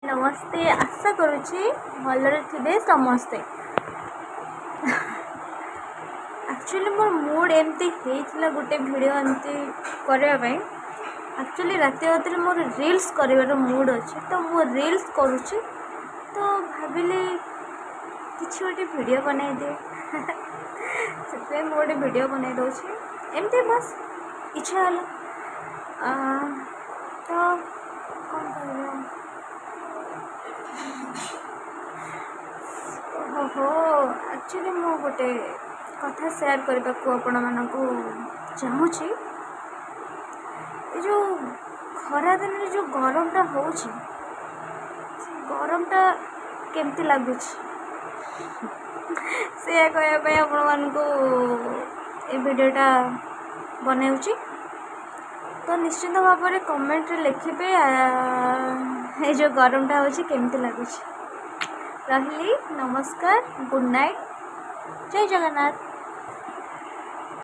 ନମସ୍ତେ। ଆଶା କରୁଛି ଭଲରେ ଥିବେ ସମସ୍ତେ। ଆକ୍ଚୁଆଲି ମୋର ମୁଡ଼୍ ଏମିତି ହେଇଥିଲା ଗୋଟେ ଭିଡ଼ିଓ ଏମିତି କରିବା ପାଇଁ। ଆକ୍ଚୁଆଲି ରାତି ରାତିରେ ମୋର ରିଲ୍ସ କରିବାର ମୁଡ଼୍ ଅଛି, ତ ମୁଁ ରିଲ୍ସ କରୁଛି, ତ ଭାବିଲି କିଛି ଗୋଟେ ଭିଡ଼ିଓ ବନେଇଦିଏ। ସେଥିପାଇଁ ମୁଁ ଗୋଟେ ଭିଡ଼ିଓ ବନେଇ ଦେଉଛି ଏମିତି, ବାସ୍ ଇଚ୍ଛା ହେଲା। ତ କ'ଣ କହିବି? ଓହୋ, ଆକ୍ଚୁଆଲି ମୁଁ ଗୋଟେ କଥା ସେୟାର କରିବାକୁ ଆପଣମାନଙ୍କୁ ଚାହୁଁଛି। ଏ ଯେଉଁ ଖରାଦିନରେ ଯେଉଁ ଗରମଟା ହେଉଛି, ସେ ଗରମଟା କେମିତି ଲାଗୁଛି, ସେଇଆ କହିବା ପାଇଁ ଆପଣମାନଙ୍କୁ ଏ ଭିଡ଼ିଓଟା ବନାଉଛି। ତ ନିଶ୍ଚିନ୍ତ ଭାବରେ କମେଣ୍ଟରେ ଲେଖିବେ ଏ ଯେଉଁ ଗରମଟା ହେଉଛି କେମିତି ଲାଗୁଛି। ରହିଲି, ନମସ୍କାର, ଗୁଡ଼୍ ନାଇଟ୍, ଜୟ ଜଗନ୍ନାଥ।